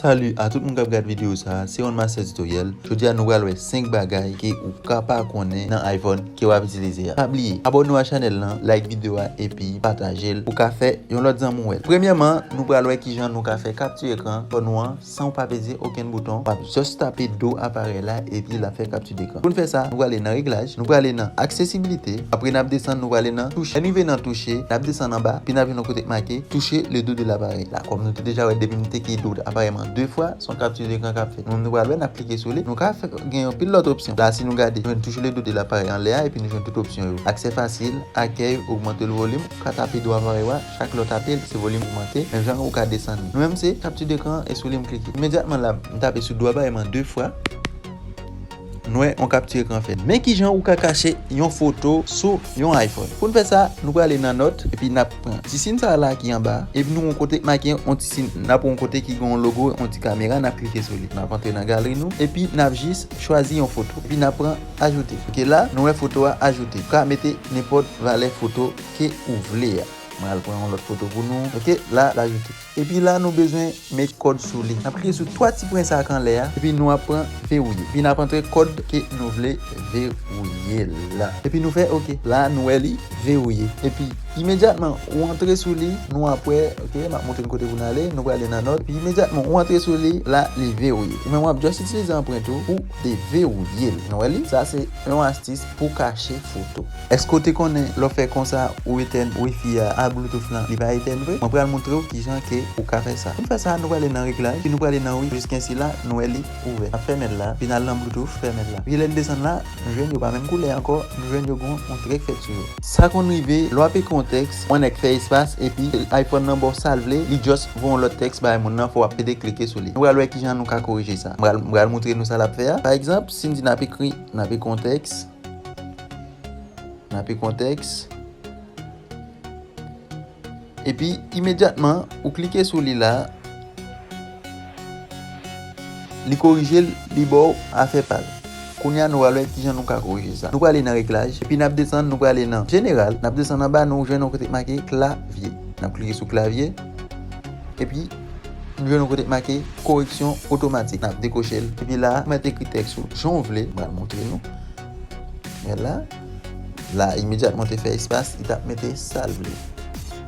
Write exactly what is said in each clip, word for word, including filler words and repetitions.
Salut a tout moun k ap gad videyo sa a, se One Master Tutorial. Jodi a nou pral wè senk bagay ke ou ka pa konnen nan iPhone ke w ap itilize a. Pa bliye, abòne w a chanèl lan, like videyo a epi pataje l pou ka fè yon lòt zanmi w wè l. Premyèman, nou pral wè kijan nou ka fè kapti ekran iPhone nou an san w pa peze okenn bouton. W ap just tape do aparèy la epi l ap fè kapti dekran. Pou n fè sa, nou prale nan reglaj, nou prale nan aksesibilite, apre n ap desann, nou prale nan touche. Lè n rive nan touche, n ap desann anba, epi n ap jwenn yon kote k make toucher le dos de l'appareil. La, kòm nou te deja wè depi m te ki do aparèy mwen de fwa, se yon kapti dekran k ap fèt. Nou menm nou pral wè, n ap klike sou li, nou ka fè, gen yon pil lòt opsyon. La, si nou gade, nou jwenn toucher le dos de l'appareil anlè a, epi nou jwenn tout opsyon yo. Aksè fasil, akèy, ogmante le volume, ou ka tape do aparèy ou a, chak lè w tape l, se volim ogmante, menm jan ou ka desann li. Nou menm se kapti dekran e sou li m klike. Imedyatman la, m tape sou do aparèy mwen de fwa. Nou wè yon kapti ekran fèt. Men kijan ou ka kache yon foto sou yon iPhone. Pou n fè sa, nou prale nan nòt, epi n ap pran ti siy sa la ki anba, epi nou yon kote k make yon ti siy, n ap yon kote ki gen yon logo, yon ti kamera, n ap klike sou li. N ap antre nan galri nou, epi n ap jis chwazi yon foto. Epi n ap pran ajoute. Ok, la, nou wè foto a ajoute. Ou ka mete nenpòt valè foto ke ou vle a. Mwen al pran yon lòt foto pou nou. Ok, la, l ajoute. Epi la, nou bezwen met kòd sou li. N ap klike sou twa ti pwen sa k anlè a, epi nou ap pran verrouiller. Epi n ap antre kòd ke nou vle verrouiller la. Epi nou fè ok. La, nou wè li verrouiller. Epi, imedyatman, ou antre sou li, nou ap wè, ok, m ap montre n kote pou n ale, nou prale nan nòt. Epi, imedyatman, ou antre sou li, la, li verrouiller. Ou menm w ap just itilize anprent ou pou deverrouiller l. Nou wè li? Sa se yon astis pou kache foto. Èske w te konnen lè w fè konsa, ou etèn wifi a ak Bluetooth lan, li pa etèn vre? Mwen pral montre w kijan ke ou ka fè sa. Pou n fè sa, nou prale nan reglaj, epi nou prale nan wi, jiskensila, nou wè li ouvè. N ap fèmen l la, epi n al nan Bluetooth, fèmen l la. Epi lè n desann la, nou jwenn yo pa menm koulè ankò, nou jwenn yo gon yon trèk fèt sou yo. Sa konn rive, lè w ap ekri yon tèks, yon nèg fè espas, epi iPhone nan ba w sa l vle, li just voye yon lòt tèks bay moun nan, fò w ap pede klike sou li. Nou pral wè kijan nou ka korije sa. M pral, m pral montre nou sa l ap fè a. Pa egzanp, si n di n ap ekri, n ap ekri yon tèks, n ap ekri yon tèks, epi imedyatman, ou klike sou li la, li korije l, li ba w afè pa l. Kounye a, nou pral wè kijan nou ka korije sa. Nou prale nan reglaj, epi n ap desann, nou prale nan jeneral, n ap desann anba, nou jwenn yon kote k make klavye. N ap klike sou klavye, epi nou jwenn yon kote k make koreksyon otomatik. N ap dekoche l, epi la, ou mèt ekri tèks ou jan w vle, m pral montre nou. Men la, la, imedyatman te fè espas, li t ap mete sa l vle.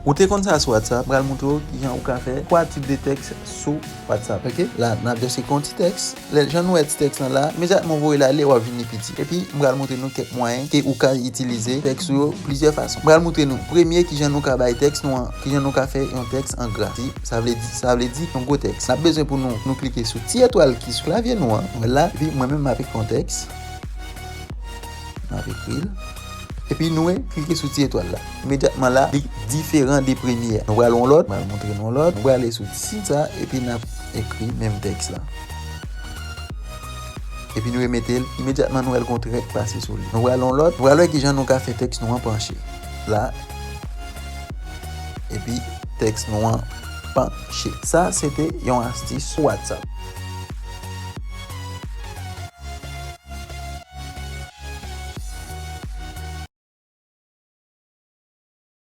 Ou te konn sa sou WhatsApp, m pral montre w kijan ou ka fè twa tip de tèks sou WhatsApp, ok? La, n ap just ekri yon ti tèks. Lè jan nou wè ti tèks lan la, imedyatman w voye l ale, w ap vin li piti. Epi, m pral montre nou kèk mwayen ke ou ka itilize tèks ou yo plizyè fason. M pral montre nou, premye, kijan nou ka bay tèks nou an, kijan nou ka fè yon tèks an gra. Sa vle di, sa vle di yon gwo tèks. N ap bezwen pou nou, nou klike sou ti etwal ki sou klavye nou an. Mwen la, epi mwen menm m ap ekri yon tèks. M ap ekri l. Epi nou wè, klike sou ti etwal la. Imedyatman la, li diferan de premye a. Nou pral yon lòt, m pral montre nou yon lòt. Nou prale sou ti siy sa, epi n ap ekri menm tèks la. Epi nou remete l, imedyatman nou wè l gon trèk pase sou li. Nou pral yon lòt, nou pral wè kijan nou ka fè tèks nou an panche. La, epi tèks nou an panche. Sa, se te yon astis WhatsApp.